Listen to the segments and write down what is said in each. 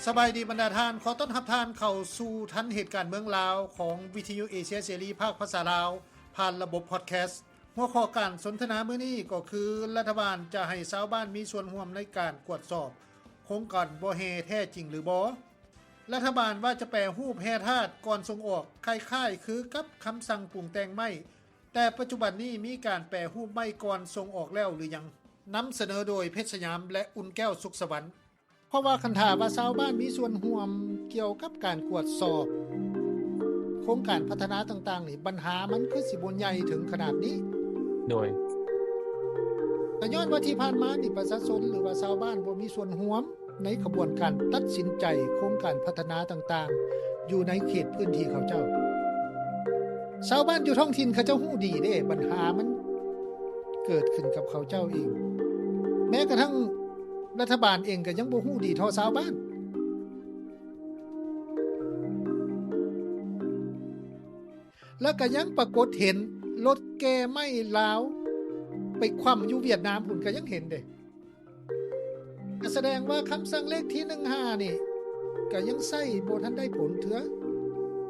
ສະບາຍດີບັນດາທ່ານ, ຂໍຕ້ອນຮັບທ່ານເຂົ້າສູ່ທັນເຫດການເມືອງລາວຂອງວິທະຍຸເອເຊຍເສລີພາກພາສາລາວ ຜ່ານລະບົບພອດແຄສ. ຫົວຂໍ້ການສົນທະນາມື້ນີ້ກໍຄື ລັດຖະບານຈະໃຫ້ຊາວບ້ານມີສ່ວນຮ່ວມໃນການກວດສອບໂຄງການບໍ່ແຮ່ແທ້ຈິງຫຼືບໍ່? ລັດຖະບານວ່າຈະແປຮູບແຮ່ທາດກ່ອນສົ່ງອອກ, ຄ້າຍໆຄືກັບຄຳສັ່ງປຸງແຕ່ງໄມ້, ແຕ່ປັດຈຸບັນນີ້ມີການແປຮູບໄມ້ກ່ອນສົ່ງອອກແລ້ວຫຼືຍັງ? ນຳສະເໜີໂດຍ ເພັດສະຫຍາມ ແລະ ອຸ່ນແກ້ວ ສຸກສະຫວັນ. ເພາະວ່າຄັນຖ້າວ່າຊາວບ້ານມີສ່ວນຮ່ວມກ່ຽວກັບການກວດສອບໂຄງການພັດທະນາຕ່າງໆນີ້, ບັນຫາມັນຄືຊິບໍ່ໃຫຍ່ເຖິງຂະໜາດນີ້. ໂດຍ ກໍຍ້ອນວ່າທີ່ຜ່ານມານີ້ປະຊາຊົນ ຫຼືວ່າຊາວບ້ານບໍ່ມີສ່ວນຮ່ວມໃນຂະບວນການຕັດສິນໃຈໂຄງການພັດທະນາຕ່າງໆ ຢູ່ໃນເຂດພື້ນທີ່ເຂົາເຈົ້າ. ຊາວບ້ານຢູ່ທ້ອງຖິ່ນເຂົາເຈົ້າຮູ້ດີເດ້ ບັນຫາມັນເກີດຂຶ້ນກັບເຂົາເຈົ້າເອງ. ແມ້ກະທັ່ງລັດຖະບານເອງກໍຍັງບໍ່ຮູ້ດີເທົ່າຊາວບ້ານ. ແລ້ວກໍຍັງປາກົດເຫັນລົດແກ່ໄມ້ລາວໄປຂວ້ຳຢູ່ຫວຽດນາມພຸ້ນ ກໍຍັງເຫັນເດ້. ກໍສະແດງວ່າຄຳສັ່ງເລກທີໜຶ່ງຫ້ານີ້ ກໍຍັງໃຊ້ບໍ່ທັນໄດ້ຜົນເທື່ອ,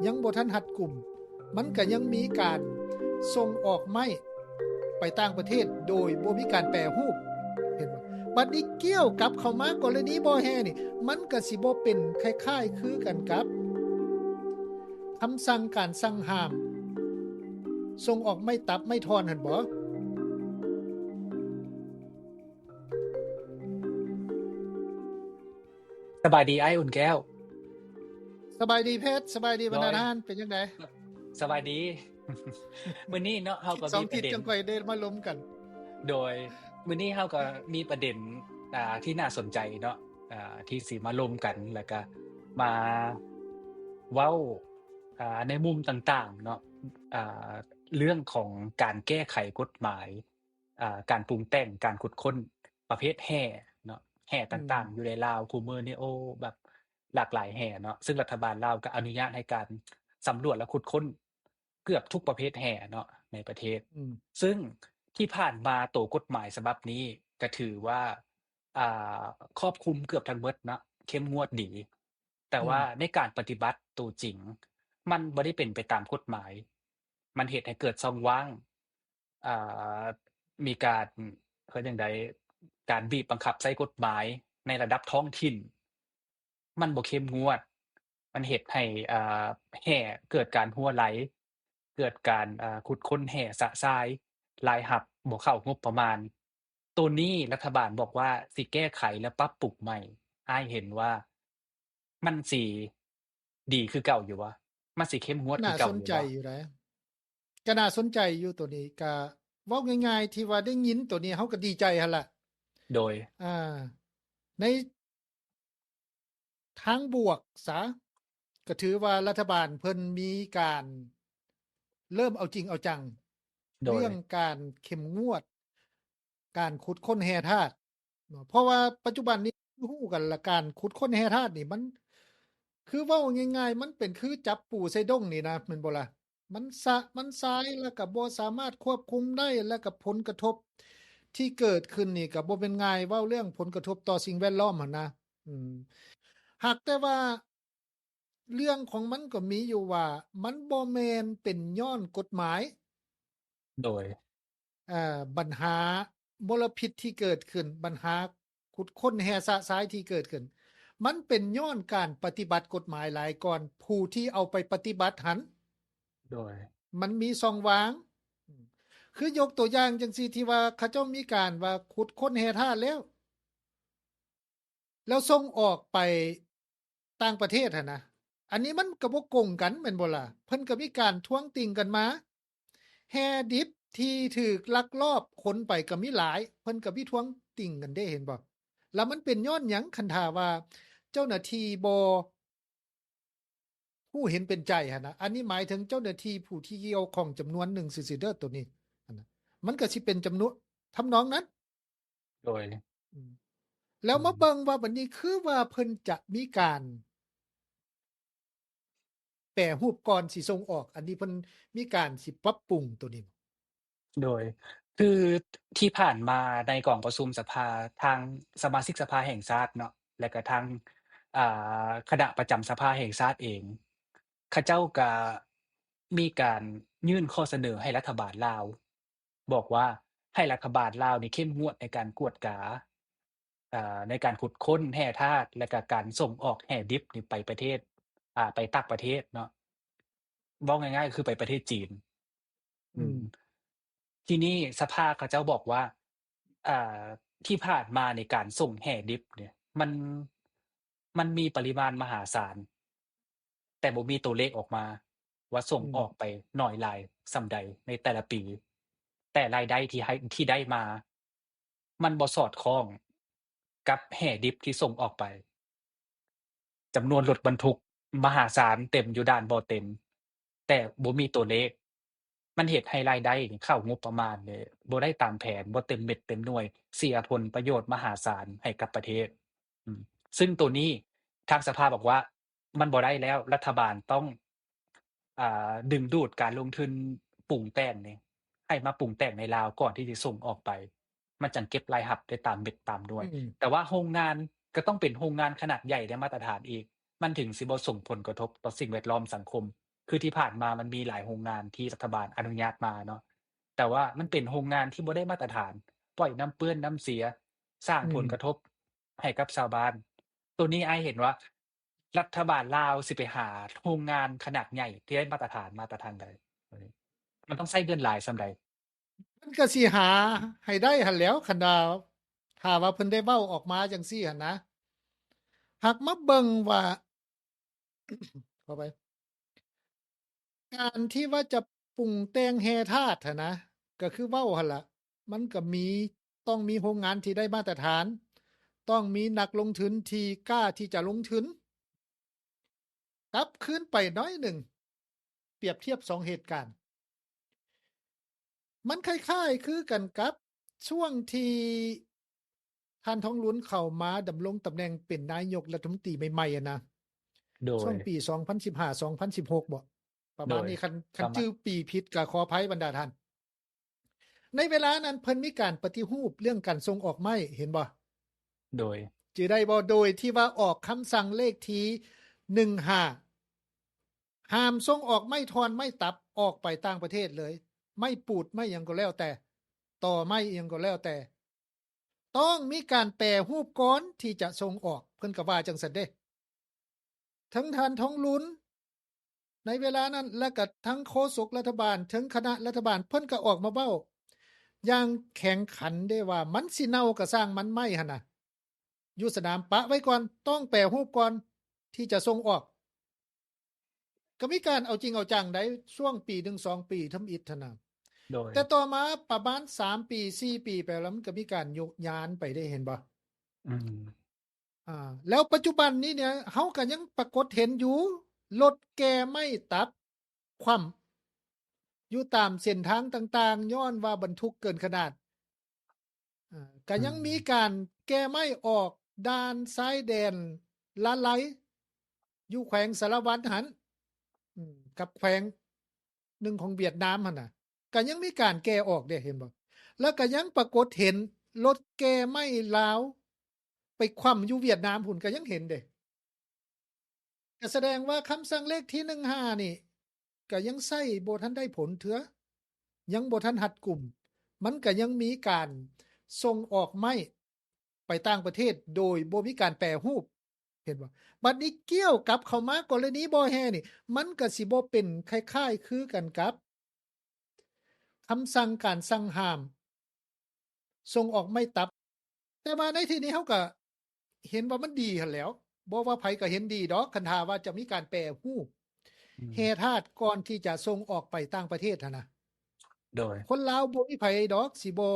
ຍັງບໍ່ທັນຮັດກຸມ, ມັນກໍຍັງມີການສົ່ງອອກໄມ້ໄປຕ່າງປະເທດໂດຍບໍ່ມີການແປຮູບ, ເຫັນບໍ່? ບັດນີ້ກ່ຽວກັບເຂົ້າມາກໍລະນີບໍ່ແຮ່ນີ້ ມັນກໍຊິບໍ່ເປັນຄ້າຍໆຄືກັນກັບຄຳສັ່ງການສັ່ງຫ້າມສົ່ງອອກໄມ້ຕັບໄມ້ທ່ອນຫັ້ນບໍ? ສະບາຍດີອ້າຍອຸ່ນແກ້ວ. ສະບາຍດີເພັດ, ສະບາຍດີບັນດາທ່ານ, ເປັນຈັ່ງໃດ? ສະບາຍດີ. ມື້ນີ້ເນາະ ເຮົາກໍມີປະເດັນ ສອງທິດຈັ່ງຄ່ອຍໄດ້ມາລົມກັນ. ໂດຍ ມື້ນີ້ເຮົາກໍມີປະເດັນ ອ່າ ທີ່ໜ້າສົນໃຈເນາະ ອ່າ ທີ່ຊິມາລົມກັນ ແລ້ວກໍມາເວົ້າ ອ່າ ໃນມຸມຕ່າງໆເນາະ ອ່າ ເລື່ອງຂອງການແກ້ໄຂກົດໝາຍ ອ່າ ການປຸງແຕ່ງ ການຂຸດຄົ້ນປະເພດແຮ່ເນາະ, ແຮ່ຕ່າງໆ ອືມ ຢູ່ໃນລາວຄູ່ມື້ນີ້ ໂອ້ ແບບຫຼາກຫຼາຍແຮ່ເນາະ, ຊຶ່ງລັດຖະບານລາວກໍອະນຸຍາດໃຫ້ການສຳຫຼວດ ແລະ ຂຸດຄົ້ນເກືອບທຸກປະເພດແຮ່ເນາະໃນປະເທດ. ອືມ ຊຶ່ງທີ່ຜ່ານມາໂຕກົດໝາຍສະບັບນີ້ກໍຖືວ່າ ອ່າ ຄອບຄຸມເກືອບທັງໝົດເນາະ, ເຂັ້ມງວດດີ. ແຕ່ວ່າ ອືມ ໃນການປະຕິບັດໂຕຈິງ ມັນບໍ່ໄດ້ເປັນໄປຕາມກົດໝາຍ, ມັນເຮັດໃຫ້ເກີດຊ່ອງວ່າງ, ອ່າ ມີການ ເອີ້ນຈັ່ງໃດ ການບີບບັງຄັບໃຊ້ກົດໝາຍໃນລະດັບທ້ອງຖິ່ນ ມັນບໍ່ເຂັ້ມງວດ, ມັນເຮັດໃຫ້ ອ່າ ແຮ່ເກີດການຮົ່ວໄຫຼ, ເກີດການ ອ່າ ຂຸດຄົ້ນແຮ່ຊະຊາຍ, ລາຍຮັບບໍ່ເຂົ້າງົບປະມານ. ໂຕນີ້ລັດຖະບານບອກວ່າຊິແກ້ໄຂ ແລະ ປັບປຸງໃໝ່, ອ້າຍເຫັນວ່າມັນຊິດີຄືເກົ່າຢູ່ບໍ່? ມັນຊິເຂັ້ມງວດຄືເກົ່າຢູ່ບໍ່? ໜ້າສົນໃຈຢູ່ໃດ໋. ກໍໜ້າສົນໃຈຢູ່ໂຕນີ້, ກະເວົ້າງ່າຍໆ ທີ່ວ່າໄດ້ຍິນໂຕນີ້ເຮົາກໍດີໃຈຫັ້ນລະ. ໂດຍ ອ່າ ໃນ ທາງບວກຊະ, ກໍຖືວ່າລັດຖະບານເພິ່ນມີການເລີ່ມເອົາຈິງເອົາຈັງ ໂດຍ ເລື່ອງການເຂັ້ມງວດການຂຸດຄົ້ນແຮ່ທາດເນາະ, ເພາະວ່າປັດຈຸບັນນີ້ຮູ້ກັນລະ ການຂຸດຄົ້ນແຮ່ທາດນີ້ມັນ ຄືເວົ້າງ່າຍໆ ມັນເປັນຄືຈັບປູໃສ່ດົງນີ້ນະ ແມ່ນບໍ່ລະ? ມັນຊະ ມັນຊາຍ ແລ້ວກໍບໍ່ສາມາດຄວບຄຸມໄດ້ ແລ້ວກໍຜົນກະທົບທີ່ເກີດຂຶ້ນນີ້ກໍບໍ່ແມ່ນງ່າຍ, ເວົ້າເລື່ອງຜົນກະທົບຕໍ່ສິ່ງແວດລ້ອມຫັ້ນນະ. ອືມ ຫາກແຕ່ວ່າເລື່ອງຂອງມັນກໍມີຢູ່ວ່າ ມັນບໍ່ແມ່ນເປັນຍ້ອນກົດໝາຍ. ໂດຍ ເອີ ບັນຫາມົນລະພິດທີ່ເກີດຂຶ້ນ, ບັນຫາຂຸດຄົ້ນແຮ່ຊະຊາຍທີ່ເກີດຂຶ້ນ, ມັນເປັນຍ້ອນການປະຕິບັດກົດໝາຍຫຼາຍກ່ອນ ຜູ້ທີ່ເອົາໄປປະຕິບັດຫັ້ນ ໂດຍ ມັນມີຊ່ອງວ່າງ. ຄືຍົກຕົວຢ່າງຈັ່ງຊີ້ ທີ່ວ່າເຂົາເຈົ້າມີການວ່າຂຸດຄົ້ນແຮ່ທາດແລ້ວ ແລ້ວສົ່ງອອກໄປຕ່າງປະເທດຫັ້ນນະ, ອັນນີ້ມັນກໍບໍ່ກົງກັນແມ່ນບໍ່ລະ? ເພິ່ນກໍມີການທ້ວງຕິງກັນມາ, ແຮ່ດິບທີ່ຖືກລັກລອບຂົນໄປກໍມີຫຼາຍ, ເພິ່ນກໍມີທ້ວງຕິງກັນເດ້ ເຫັນບໍ່? ແລ້ວມັນເປັນຍ້ອນຫຍັງ? ຄັນຖ້າວ່າເຈົ້າໜ້າທີ່ບໍ່ ຮູ້ເຫັນເປັນໃຈຫັ້ນນະ, ອັນນີ້ໝາຍເຖິງເຈົ້າໜ້າທີ່ຜູ້ທີ່ກ່ຽວຂ້ອງຈຳນວນໜຶ່ງຊື່ໆເດີ ໂຕນີ້ຫັ້ນນະ, ມັນກໍຊິເປັນຈຳນວນທຳນອງນັ້ນ. ໂດຍ ອືມ ແລ້ວມາເບິ່ງວ່າບັດນີ້ຄືວ່າເພິ່ນຈະມີການແປຮູບກ່ອນຊິສົ່ງອອກ, ອັນນີ້ເພິ່ນມີການຊິປັບປຸງໂຕນີ້. ໂດຍ ຄືທີ່ຜ່ານມາໃນກອງປະຊຸມສະພາ ທາງສະມາຊິກສະພາແຫ່ງຊາດເນາະ ແລະກະທາງ ອ່າ ຄະນະປະຈຳສະພາແຫ່ງຊາດເອງ ເຂົາເຈົ້າກະມີການຍື່ນຂໍ້ສະເໜີໃຫ້ລັດຖະບານລາວ ບອກວ່າໃຫ້ລັດຖະບານລາວນີ້ເຂັ້ມງວດໃນການກວດກາ ເອີ ໃນການຂຸດຄົ້ນແຮ່ທາດ ແລະກະການສົ່ງອອກແຮ່ດິບນີ້ໄປປະເທດ ອ່າ ໄປຕ່າງປະເທດເນາະ ເວົ້າງ່າຍໆ ຄືໄປປະເທດຈີນ. ອືມ ອືມ ທີນີ້ສະພາເຂົາເຈົ້າບອກວ່າ ອ່າ ທີ່ຜ່ານມາໃນການສົ່ງແຮ່ດິບນີ້ ມັນ ມັນມີປະລິມານມະຫາສານ ແຕ່ບໍ່ມີຕົວເລກອອກມາວ່າສົ່ງ ອືມ ອອກໄປໜ້ອຍຫຼາຍສ່ຳໃດໃນແຕ່ລະປີ ແຕ່ລາຍໄດ້ທີ່ໃຫ້ ທີ່ໄດ້ມາ ມັນບໍ່ສອດຄ່ອງກັບແຮ່ດິບທີ່ສົ່ງອອກໄປ. ຈຳນວນລົດບັນທຸກມະຫາສານເຕັມຢູ່ດ່ານບໍ່ເຕັນ ແຕ່ບໍ່ມີຕົວເລກ ມັນເຮັດໃຫ້ລາຍໄດ້ນີ້ເຂົ້າງົບປະມານນີ້ບໍ່ໄດ້ຕາມແຜນ ບໍ່ເຕັມເມັດເຕັມໜ່ວຍ ເສຍຜົນປະໂຫຍດມະຫາສານໃຫ້ກັບປະເທດ. ອືມ ຊຶ່ງໂຕນີ້ທາງສະພາບອກວ່າ ມັນບໍ່ໄດ້ແລ້ວ ລັດຖະບານຕ້ອງ ອ່າ ດຶງດູດການລົງທຶນປຸງແຕ່ງນີ້ ໃຫ້ມາປຸງແຕ່ງໃນລາວກ່ອນທີ່ຈະສົ່ງອອກໄປ ມັນຈັ່ງເກັບລາຍຮັບໄດ້ຕາມເມັດຕາມໜ່ວຍ. ອືມ ແຕ່ວ່າໂຮງງານກໍຕ້ອງເປັນໂຮງງານຂະໜາດໃຫຍ່ ໄດ້ມາດຕະຖານອີກ ມັນເຖິງຊິບໍ່ສົ່ງຜົນກະທົບຕໍ່ສິ່ງແວດລ້ອມສັງຄົມ. ຄືທີ່ຜ່ານມາມັນມີຫຼາຍໂຮງງານທີ່ລັດຖະບານອະນຸຍາດມາເນາະ ແຕ່ວ່າມັນເປັນໂຮງງານທີ່ບໍ່ໄດ້ມາດຕະຖານ ປ່ອຍນ້ຳເປື້ອນນ້ຳເສຍ ສ້າງ ອືມ ຜົນກະທົບໃຫ້ກັບຊາວບ້ານ. ໂຕນີ້ອ້າຍເຫັນວ່າ ລັດຖະບານລາວຊິໄປຫາໂຮງງານຂະໜາດໃຫຍ່ທີ່ໄດ້ມາດຕະຖານມາແຕ່ທາງໃດ? ມັນຕ້ອງໃຊ້ເງິນຫຼາຍສ່ຳໃດ? ມັນກໍຊິຫາໃຫ້ໄດ້ຫັ້ນແຫຼ້ວ ຄັນວ່າ ຖ້າວ່າເພິ່ນໄດ້ເວົ້າອອກມາຈັ່ງຊີ້ຫັ້ນນະ. ຫາກມາເບິ່ງວ່າ ຂໍອະໄພ ການທີ່ວ່າຈະປຸງແຕ່ງແຮ່ທາດຫັ້ນນະ ກໍຄືເວົ້າຫັ້ນລະ ມັນກໍມີ ຕ້ອງມີໂຮງງານທີ່ໄດ້ມາດຕະຖານ, ຕ້ອງມີນັກລົງທຶນທີ່ກ້າທີ່ຈະລົງທຶນ. ກັບຄືນໄປໜ້ອຍໜຶ່ງ, ປຽບທຽບສອງເຫດການ, ມັນຄ້າຍໆຄືກັນກັບຊ່ວງທີ່ທ່ານ ທອງລຸນ ເຂົ້າມາດຳລົງຕຳແໜ່ງເປັນນາຍົກລັດຖະມົນຕີໃໝ່ໆ ຫັ້ນນະ, ໂດຍ ຊ່ວງປີສອງພັນສິບຫ້າ ສອງພັນສິບຫົກບໍ? ປະມານນີ້ ໂດຍ ຄັນ ຄັນຈື່ປີຜິດກໍຂໍອະໄພບັນດາທ່ານ. ໃນເວລານັ້ນເພິ່ນມີການປະຕິຮູບເລື່ອງການສົ່ງອອກໄມ້ ເຫັນບໍ່? ໂດຍ ຈື່ໄດ້ບໍ່? ໂດຍທີ່ວ່າອອກຄຳສັ່ງເລກທີໜຶ່ງຫ້າ ຫ້າມສົ່ງອອກໄມ້ທ່ອນໄມ້ຕັບອອກໄປຕ່າງປະເທດເລີຍ, ໄມ້ປູດ ໄມ້ຫຍັງກໍແລ້ວແຕ່, ຕໍໄມ້ຫຍັງກໍແລ້ວແຕ່ ຕ້ອງມີການແປຮູບກ່ອນທີ່ຈະສົ່ງອອກ, ເພິ່ນກໍວ່າຈັ່ງຊັ້ນເດ້. ທັງທ່ານ ທອງລຸນ ໃນເວລານັ້ນ ແລະກະທັງໂຄສົກລັດຖະບານ, ເຖິງຄະນະລັດຖະບານ ເພິ່ນກໍອອກມາເວົ້າຢ່າງແຂງຂັນເດ້ວ່າ ມັນຊິເນົ່າກໍຊ່າງມັນ, ໄມ້ຫັ້ນນະ ຢູ່ສະໜາມປະໄວ້ກ່ອນ, ຕ້ອງແປຮູບກ່ອນທີ່ຈະສົ່ງອອກ. ກໍມີການເອົາຈິງເອົາຈັງໄດ້ ຊ່ວງປີໜຶ່ງສອງປີທຳອິດຫັ້ນນະ. ໂດຍ ແຕ່ຕໍ່ມາປະມານສາມປີ ສີ່ປີໄປແລ້ວ ມັນກໍມີການໂຍກຍ້າຍໄປເດ້ ເຫັນບໍ່? ອືມ ອ່າ ແລ້ວປັດຈຸບັນນີ້ເນຍ ເຮົາກໍຍັງປາກົດເຫັນຢູ່ ລົດແກ່ໄມ້ຕັບຂວ້ຳຢູ່ຕາມເສັ້ນທາງຕ່າງໆ ຍ້ອນວ່າບັນທຸກເກີນຂະໜາດ. ອ່າ ກໍຍັງ ອືມ ມີການແກ່ໄມ້ອອກດ່ານຊາຍແດນລາໄລ ຢູ່ແຂວງສາລະວັນຫັ້ນ ອືມ ກັບແຂວງໜຶ່ງຂອງຫວຽດນາມຫັ້ນນະ ກໍຍັງມີການແກ່ອອກເດ້ ເຫັນບໍ່? ແລ້ວກໍຍັງປາກົດເຫັນລົດແກ່ໄມ້ລາວໄປຂວ້ຳຢູ່ຫວຽດນາມພຸ້ນ ກໍຍັງເຫັນເດ້. ກໍສະແດງວ່າຄຳສັ່ງເລກທີໜຶ່ງຫ້ານີ້ ກໍຍັງໃຊ້ບໍ່ທັນໄດ້ຜົນເທື່ອ, ຍັງບໍ່ທັນຮັດກຸມ, ມັນກໍຍັງມີການສົ່ງອອກໄມ້ໄປຕ່າງປະເທດໂດຍບໍ່ມີການແປຮູບ, ເຫັນບໍ່? ບັດນີ້ກ່ຽວກັບເຂົ້າມາກໍລະນີບໍ່ແຮ່ນີ້ ມັນກໍຊິບໍ່ເປັນຄ້າຍໆຄືກັນກັບ ຄຳສັ່ງການສັ່ງຫ້າມສົ່ງອອກໄມ້ຕັບ. ແຕ່ວ່າໃນທີ່ນີ້ເຮົາກໍເຫັນວ່າມັນດີຫັ້ນແຫຼ້ວ, ບໍ່ວ່າໃຜກໍເຫັນດີດອກ ຄັນຖ້າວ່າຈະມີການແປຮູບ ອືມ ແຮ່ທາດກ່ອນທີ່ຈະສົ່ງອອກໄປຕ່າງປະເທດຫັ້ນນະ. ໂດຍ ຄົນລາວບໍ່ມີໃຜດອກຊິບໍ່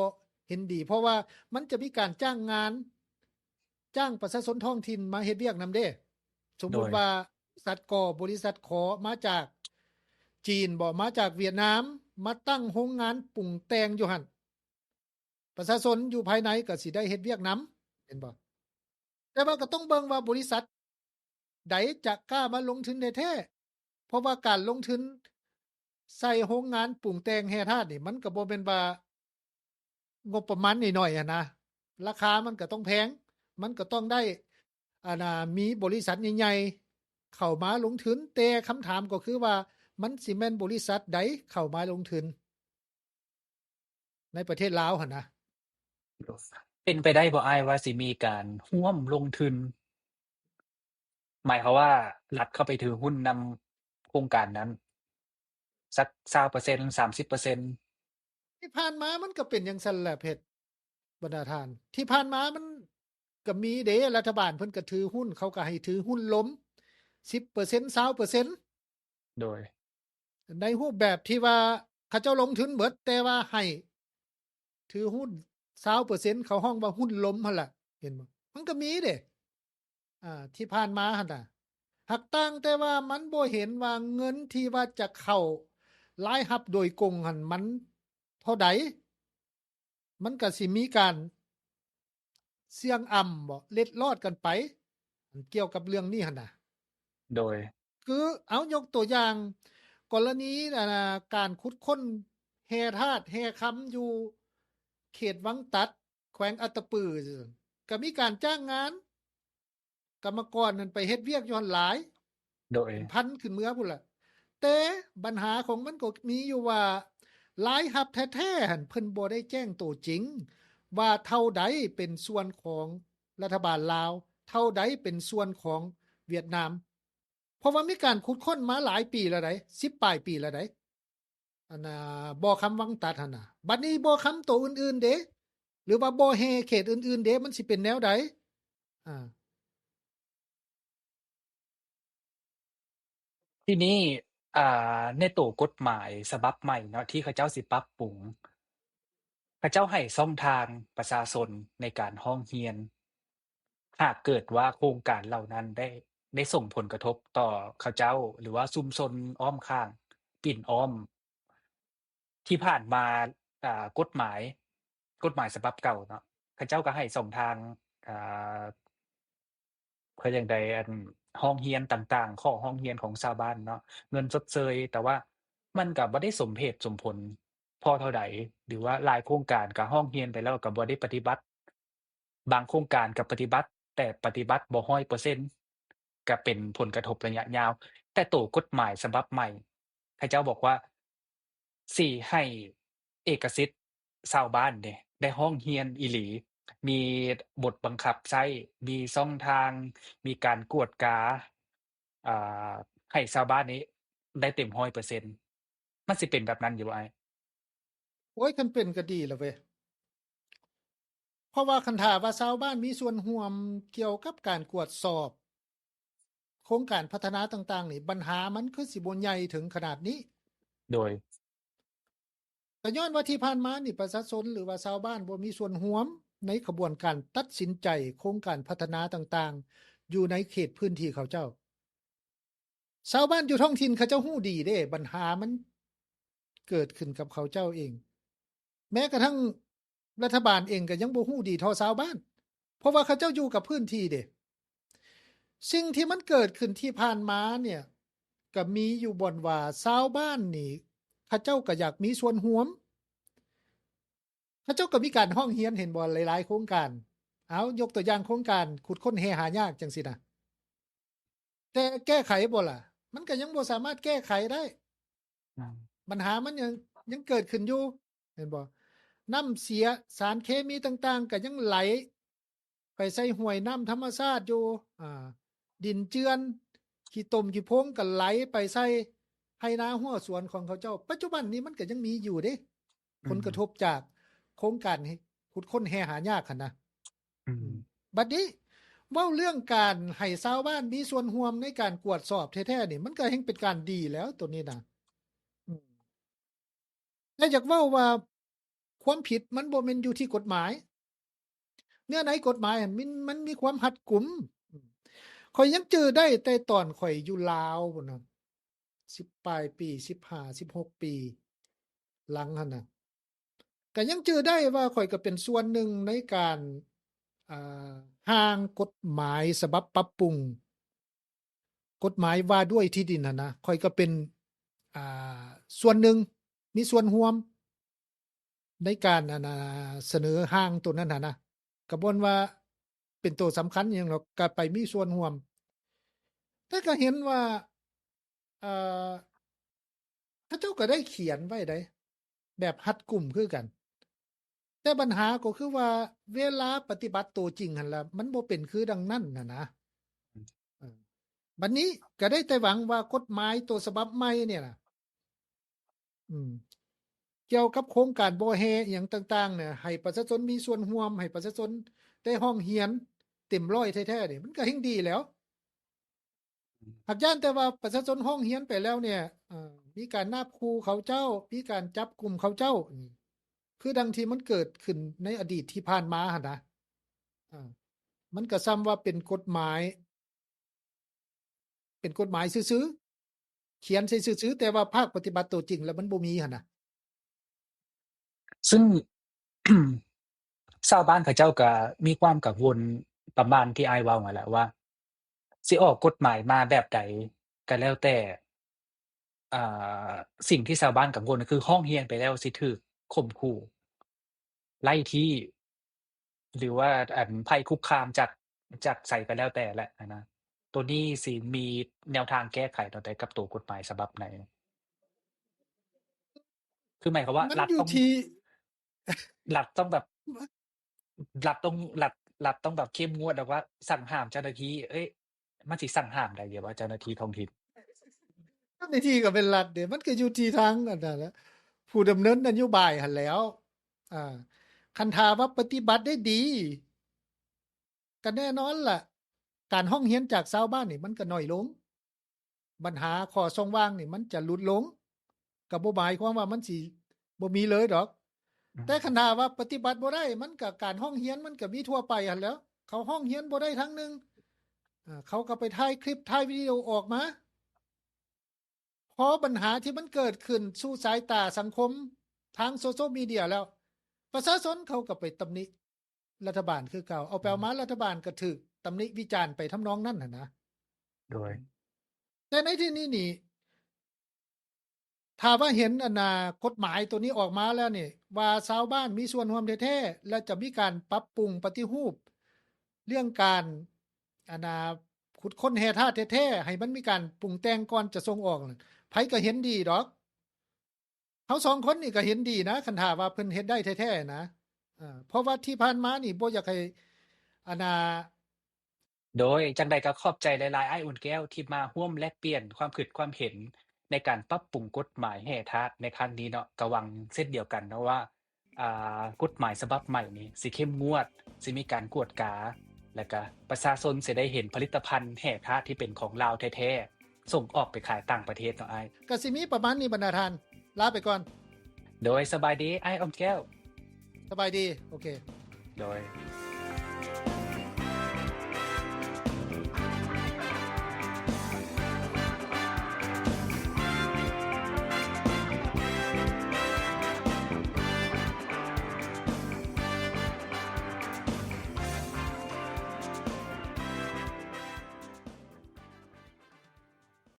ເຫັນດີ, ເພາະວ່າມັນຈະມີການຈ້າງງານ ຈ້າງປະຊາຊົນທ້ອງຖິ່ນມາເຮັດວຽກນຳເດ້. ສົມມຸດ ໂດຍ ວ່າ ບໍລິສັດ ກໍບໍລິສັດ ຂໍ ມາຈາກຈີນບໍ ມາຈາກຫວຽດນາມ ມາຕັ້ງໂຮງງານປຸງແຕ່ງຢູ່ຫັ້ນ, ປະຊາຊົນຢູ່ພາຍໃນກໍຊິໄດ້ເຮັດວຽກນຳ, ເຫັນບໍ່? ແຕ່ວ່າກໍຕ້ອງເບິ່ງວ່າບໍລິສັດໃດຈະກ້າມາລົງທຶນແທ້ໆ, ເພາະວ່າການລົງທຶນໃສ່ໂຮງງານປຸງແຕ່ງແຮ່ທາດນີ້ ມັນກໍບໍ່ແມ່ນວ່າ ງົບປະມານໜ້ອຍໆຫັ້ນນະ, ລາຄາມັນກໍຕ້ອງແພງ, ມັນກໍຕ້ອງໄດ້ ອັນນ່າ ມີບໍລິສັດໃຫຍ່ໆເຂົ້າມາລົງທຶນ, ແຕ່ຄຳຖາມກໍຄືວ່າ ມັນຊິແມ່ນບໍລິສັດໃດເຂົ້າມາລົງທຶນໃນປະເທດລາວຫັ້ນນະ? ເປັນໄປໄດ້ບໍ່ອ້າຍ ວ່າຊິມີການຮ່ວມລົງທຶນ? ໝາຍຄວາມວ່າລັດເຂົ້າໄປຖືຫຸ້ນນຳໂຄງການນັ້ນ ສັກຊາວເປີເຊັນ ສາມສິບເປີເຊັນ. ທີ່ຜ່ານມາມັນກໍເປັນຈັ່ງຊັ້ນແຫຼະ ເພັດ ບັນດາທ່ານ. ທີ່ຜ່ານມາມັນກໍມີເດ້ ລັດຖະບານເພິ່ນກໍຖືຫຸ້ນ, ເຂົາກໍໃຫ້ຖືຫຸ້ນລົມ ສິບເປີເຊັນ ຊາວເປີເຊັນ. ໂດຍ ໃນຮູບແບບທີ່ວ່າເຂົາເຈົ້າລົງທຶນເບິດ ແຕ່ວ່າໃຫ້ຖືຫຸ້ນຊາວເປີເຊັນ ເຂົາຮ້ອງວ່າຫຸ້ນລົມຫັ້ນລະ ເຫັນບໍ່? ມັນກໍມີເດ້ ອ່າ ທີ່ຜ່ານມາຫັ້ນນະ. ຫາກຕ່າງແຕ່ວ່າມັນບໍ່ເຫັນວ່າເງິນທີ່ວ່າຈະເຂົ້າລາຍຮັບໂດຍກົງຫັ້ນ ມັນເທົ່າໃດ? ມັນກໍຊິມີການສ່ຽງອຳບໍ ເລັດລອດກັນໄປ ອັນກ່ຽວກັບເລື່ອງນີ້ຫັ້ນນະ. ໂດຍ ຄືເອົາຍົກຕົວຢ່າງ ກໍລະນີ ອັນນ່າ ການຂຸດຄົ້ນແຮ່ທາດແຮ່ຄຳຢູ່ເຂດວັງຕັດ ແຂວງອັດຕະປື ກໍມີການຈ້າງງານ ກຳມະກອນນັ້ນໄປເຮັດວຽກຢູ່ຫັ້ນຫຼາຍ ໂດຍ ເປັນພັນຂຶ້ນເມືອພຸ້ນລະ. ແຕ່ບັນຫາຂອງມັນກໍມີຢູ່ວ່າ ລາຍຮັບແທ້ໆຫັ້ນ ເພິ່ນບໍ່ໄດ້ແຈ້ງໂຕຈິງ ວ່າເທົ່າໃດເປັນສ່ວນຂອງລັດຖະບານລາວ, ເທົ່າໃດເປັນສ່ວນຂອງຫວຽດນາມ. ເພາະວ່າມີການຂຸດຄົ້ນມາຫຼາຍປີແລ້ວໃດ໋ ສິບປາຍປີແລ້ວໃດ໋ ອັນນ່າ ບໍ່ຄຳວັງຕັດຫັ້ນນະ. ບັດນີ້ບໍ່ຄຳໂຕອື່ນໆເດ ຫຼືວ່າບໍ່ແຮ່ເຂດອື່ນໆເດ ມັນຊິເປັນແນວໃດ? ອ່າ ທີນີ້ ອ່າ ໃນໂຕກົດໝາຍສະບັບໃໝ່ເນາະ ທີ່ເຂົາເຈົ້າຊິປັບປຸງ, ເຂົາເຈົ້າໃຫ້ຊ່ອງທາງປະຊາຊົນໃນການຮ້ອງຮຽນ ຫາກເກີດວ່າໂຄງການເຫຼົ່ານັ້ນໄດ້ ໄດ້ສົ່ງຜົນກະທົບຕໍ່ເຂົາເຈົ້າ ຫຼືວ່າຊຸມຊົນອ້ອມຂ້າງ ປິ່ນອ້ອມ. ທີ່ຜ່ານມາ ອ່າ ກົດໝາຍ ກົດໝາຍສະບັບເກົ່າເນາະ ເຂົາເຈົ້າກໍໃຫ້ຊ່ອງທາງ ອ່າ ເພື່ອຈັ່ງໃດ ອັນ ຮ້ອງຮຽນຕ່າງໆ ຂໍ້ຮ້ອງຮຽນຂອງຊາວບ້ານເນາະ ເງິນຊົດເຊີຍ, ແຕ່ວ່າມັນກໍບໍ່ໄດ້ສົມເຫດສົມຜົນພໍເທົ່າໃດ ຫຼືວ່າຫຼາຍໂຄງການກໍຮ້ອງຮຽນໄປແລ້ວກໍບໍ່ໄດ້ປະຕິບັດ. ບາງໂຄງການກໍປະຕິບັດ ແຕ່ປະຕິບັດບໍ່ຮ້ອຍເປີເຊັນ ກໍເປັນຜົນກະທົບໄລຍະຍາວ. ແຕ່ໂຕກົດໝາຍສະບັບໃໝ່ ເຂົາເຈົ້າບອກວ່າ ຊິໃຫ້ເອກະສິດຊາວບ້ານເດ ໄດ້ຮ້ອງຮຽນອີ່ຫຼີ, ມີບົດບັງຄັບໃຊ້, ມີຊ່ອງທາງ, ມີການກວດກາ, ອ່າ ໃຫ້ຊາວບ້ານນີ້ໄດ້ເຕັມຮ້ອຍເປີເຊັນ. ມັນຊິເປັນແບບນັ້ນຢູ່ບໍ່ອ້າຍ? ໂອ້ຍ ຄັນເປັນກໍດີລະເວີຍ. ເພາະວ່າຄັນຖ້າວ່າຊາວບ້ານມີສ່ວນຮ່ວມກ່ຽວກັບການກວດສອບໂຄງການພັດທະນາຕ່າງໆນີ້ ບັນຫາມັນຄືຊິບໍ່ໃຫຍ່ເຖິງຂະໜາດນີ້. ໂດຍ ກໍຍ້ອນວ່າທີ່ຜ່ານມານີ້ ປະຊາຊົນ ຫຼືວ່າຊາວບ້ານບໍ່ມີສ່ວນຮ່ວມໃນຂະບວນການຕັດສິນໃຈໂຄງການພັດທະນາຕ່າງໆ ຢູ່ໃນເຂດພື້ນທີ່ເຂົາເຈົ້າ. ຊາວບ້ານຢູ່ທ້ອງຖິ່ນເຂົາເຈົ້າຮູ້ດີເດ້ ບັນຫາມັນເກີດຂຶ້ນກັບເຂົາເຈົ້າເອງ. ແມ້ກະທັ່ງລັດຖະບານເອງກໍຍັງບໍ່ຮູ້ດີເທົ່າຊາວບ້ານ ເພາະວ່າເຂົາເຈົ້າຢູ່ກັບພື້ນທີ່ເດ້. ສິ່ງທີ່ມັນເກີດຂຶ້ນທີ່ຜ່ານມາເນ່ຍ ກໍມີຢູ່ບ່ອນວ່າຊາວບ້ານນີ້ ເຂົາເຈົ້າກໍຢາກມີສ່ວນຮ່ວມ. ເຂົາເຈົ້າກໍມີການຮ້ອງຮຽນ ເຫັນບໍ່ ຫຼາຍໆໂຄງການ. ເອົາ ຍົກຕົວຢ່າງໂຄງການຂຸດຄົ້ນແຮ່ຫາຍາກຈັ່ງຊີ້ນະ. ແຕ່ແກ້ໄຂບໍ່ລະ? ມັນກໍຍັງບໍ່ສາມາດແກ້ໄຂໄດ້. ອືມ ບັນຫາມັນຍັງ ຍັງເກີດຂຶ້ນຢູ່ ເຫັນບໍ່? ນ້ຳເສຍ ສານເຄມີຕ່າງໆ ກໍຍັງໄຫຼໄປໃສ່ຫ້ວຍນ້ຳທຳມະຊາດຢູ່. ອ່າ ດິນເຈື່ອນ ຂີ້ຕົມຂີ້ໂພງກໍໄຫຼໄປໃສ່ໄຮ່ນາຮົ້ວສວນຂອງເຂົາເຈົ້າ. ປັດຈຸບັນນີ້ມັນກໍຍັງມີຢູ່ເດ້ ອືມ ຜົນກະທົບຈາກໂຄງການຂຸດຄົ້ນແຮ່ຫາຍາກຫັ້ນນະ. ອືມ ອືມ ບັດນີ້ເວົ້າເລື່ອງການໃຫ້ຊາວບ້ານມີສ່ວນຮ່ວມໃນການກວດສອບແທ້ໆນີ້ ມັນກໍແຮ່ງເປັນການດີແລ້ວໂຕນີ້ນະ. ອືມ ແຕ່ຢາກເວົ້າວ່າຄວາມຜິດມັນບໍ່ແມ່ນຢູ່ທີ່ກົດໝາຍ. ເນື້ອໃນກົດໝາຍຫັ້ນ ມັນ ມັນມີຄວາມຮັດກຸມ. ຂ້ອຍຍັງຈື່ໄດ້ແຕ່ຕອນຂ້ອຍຢູ່ລາວພຸ້ນນະ ສິບປາຍປີ ສິບຫ້າ ສິບຫົກປີຫຼັງຫັ້ນນະ ກໍຍັງຈື່ໄດ້ວ່າຂ້ອຍກໍເປັນສ່ວນໜຶ່ງໃນການ ອ່າ ຮ່າງກົດໝາຍສະບັບປັບປຸງ ກົດໝາຍວ່າດ້ວຍທີ່ດິນຫັ້ນນະ. ຂ້ອຍກໍເປັນ ອ່າ ສ່ວນໜຶ່ງ ມີສ່ວນຮ່ວມໃນການ ອັນນ່າ ສະເໜີຮ່າງໂຕນັ້ນຫັ້ນນະ. ກໍບ່ອນວ່າ ເປັນໂຕສຳຄັນຫຍັງດອກ ກໍໄປມີສ່ວນຮ່ວມ. ແຕ່ກໍເຫັນວ່າ ເອີ ເຂົາເຈົ້າກໍໄດ້ຂຽນໄວ້ໃດ ແບບຮັດກຸມຄືກັນ. ແຕ່ບັນຫາກໍຄືວ່າ ເວລາປະຕິບັດໂຕຈິງຫັ້ນລະ ມັນບໍ່ເປັນຄືດັ່ງນັ້ນຫັ້ນນະ. ເອີ ບັດນີ້ກໍໄດ້ແຕ່ຫວັງວ່າກົດໝາຍໂຕສະບັບໃໝ່ນີ້ນະ ອືມ ກ່ຽວກັບໂຄງການບໍ່ແຮ່ອີ່ຫຍັງຕ່າງໆ ນະ ໃຫ້ປະຊາຊົນມີສ່ວນຮ່ວມ, ໃຫ້ປະຊາຊົນໄດ້ຮ້ອງຮຽນເຕັມຮ້ອຍແທ້ໆ ນີ້ ມັນກໍແຮ່ງດີແລ້ວ. ຫາກຢ້ານແຕ່ວ່າປະຊາຊົນຮ້ອງຮຽນໄປແລ້ວເນ່ຍ ເອີ ມີການນາບຂູ່ເຂົາເຈົ້າ, ມີການຈັບກຸມເຂົາເຈົ້າ ຄືດັ່ງທີ່ມັນເກີດຂຶ້ນໃນອະດີດທີ່ຜ່ານມາຫັ້ນນະ. ເອີ ມັນກໍສ່ຳວ່າເປັນກົດໝາຍ ເປັນກົດໝາຍຊື່ໆ ຂຽນໃສ່ຊື່ໆ ແຕ່ວ່າພາກປະຕິບັດໂຕຈິງແລ້ວມັນບໍ່ມີຫັ້ນນະ. ຊຶ່ງ ຊາວບ້ານເຂົາເຈົ້າກໍມີຄວາມກັງວົນປະມານທີ່ອ້າຍເວົ້າຫັ້ນແຫຼະ ວ່າຊິອອກກົດໝາຍມາແບບໃດກໍແລ້ວແຕ່ ອ່າ ສິ່ງທີ່ຊາວບ້ານກັງວົນກໍຄືຮ້ອງຮຽນໄປແລ້ວຊິຖືກຂົ່ມຂູ່ ໄລ່ທີ່ ຫຼືວ່າ ອັນ ໄພຄຸກຄາມຈາກ ຈາກໃສກໍແລ້ວແຕ່ແຫຼະຫັ້ນນະ. ໂຕນີ້ຊິມີແນວທາງແກ້ໄຂແນວໃດກັບໂຕກົດໝາຍສະບັບໃໝ່? ຄືໝາຍຄວາມວ່າ ມັນຢູ່ທີ່ ລັດຕ້ອງ ລັດຕ້ອງແບບ ລັດຕ້ອງ ລັດ ລັດຕ້ອງແບບເຂັ້ມງວດ ແບບວ່າສັ່ງຫ້າມເຈົ້າໜ້າທີ່ ເອີຍ ມັນຊິສັ່ງຫ້າມໄດ້ຢູ່ບໍ່ ເຈົ້າໜ້າທີ່ທ້ອງຖິ່ນ? ເຈົ້າໜ້າທີ່ກໍເປັນລັດເດ້ ມັນກໍຢູ່ທີ່ທາງອັນນັ້ນແຫຼະ ຜູ້ດຳເນີນນະໂຍບາຍຫັ້ນແຫຼ້ວ. ອ່າ ຄັນຖ້າວ່າປະຕິບັດໄດ້ດີ ກໍແນ່ນອນລະ ການຮ້ອງຮຽນຈາກຊາວບ້ານນີ້ມັນກໍໜ້ອຍລົງ, ບັນຫາຂໍ້ຊ່ອງວ່າງນີ້ມັນຈະຫຼຸດລົງ, ກໍບໍ່ໝາຍຄວາມວ່າມັນຊິບໍ່ມີເລີຍດອກ. ອືມ ແຕ່ຄັນຖ້າວ່າປະຕິບັດບໍ່ໄດ້ ມັນກໍ ການຮ້ອງຮຽນມັນກໍມີທົ່ວໄປຫັ້ນແຫຼ້ວ. ເຂົາຮ້ອງຮຽນບໍ່ໄດ້ທາງໜຶ່ງ ເອີ ເຂົາກໍໄປຖ່າຍຄລິບ ຖ່າຍວິດີໂອອອກມາ. ພໍບັນຫາທີ່ມັນເກີດຂຶ້ນສູ່ສາຍຕາສັງຄົມທາງໂຊຊຽວມີເດຍແລ້ວ ປະຊາຊົນເຂົາກໍໄປຕຳໜິລັດຖະບານຄືເກົ່າ, ເອົາໄປເອົາມາ ອືມ ລັດຖະບານກໍຖືກຕຳໜິວິຈານໄປທຳນອງນັ້ນຫັ້ນນະ. ໂດຍ ແຕ່ໃນທີ່ນີ້ນີ້ ຖ້າວ່າເຫັນອັນນ່າ ກົດໝາຍໂຕນີ້ອອກມາແລ້ວນີ້ ວ່າຊາວບ້ານມີສ່ວນຮ່ວມແທ້ໆ ແລະ ຈະມີການປັບປຸງປະຕິຮູບເລື່ອງການ ອັນນ່າ ຂຸດຄົ້ນແຮ່ທາດແທ້ໆ ໃຫ້ມັນມີການປຸງແຕ່ງກ່ອນຈະສົ່ງອອກ ໃຜກໍເຫັນດີດອກ. ເຮົາສອງຄົນນີ້ກໍເຫັນດີນະ ຄັນຖ້າວ່າເພິ່ນເຮັດໄດ້ແທ້ໆນະ. ເອີ ເພາະວ່າທີ່ຜ່ານມານີ້ບໍ່ຢາກໃຫ້ ອັນນ່າ ໂດຍ ຈັ່ງໃດກໍຂອບໃຈຫຼາຍໆ ອ້າຍອຸ່ນແກ້ວ ທີ່ມາຮ່ວມແລກປ່ຽນຄວາມຄິດຄວາມເຫັນໃນການປັບປຸງກົດໝາຍແຮ່ທາດໃນຄັ້ງນີ້ເນາະ. ກໍຫວັງເຊັ່ນດຽວກັນເນາະວ່າ ອ່າ ກົດໝາຍສະບັບໃໝ່ນີ້ຊິເຂັ້ມງວດ, ຊິມີການກວດກາ ແລະ ກະປະຊາຊົນຊິໄດ້ເຫັນຜະລິດຕະພັນແຮ່ທາດທີ່ເປັນຂອງລາວແທ້ໆ ສົ່ງອອກໄປຂາຍຕ່າງປະເທດເນາະອ້າຍ. ກະຊິມີປະມານນີ້ບັນດາທ່ານ, ລາໄປກ່ອນ. ໂດຍ ສະບາຍດີອ້າຍອ່ອມແກ້ວ. ສະບາຍດີ. ໂອເຄ. ໂດຍ.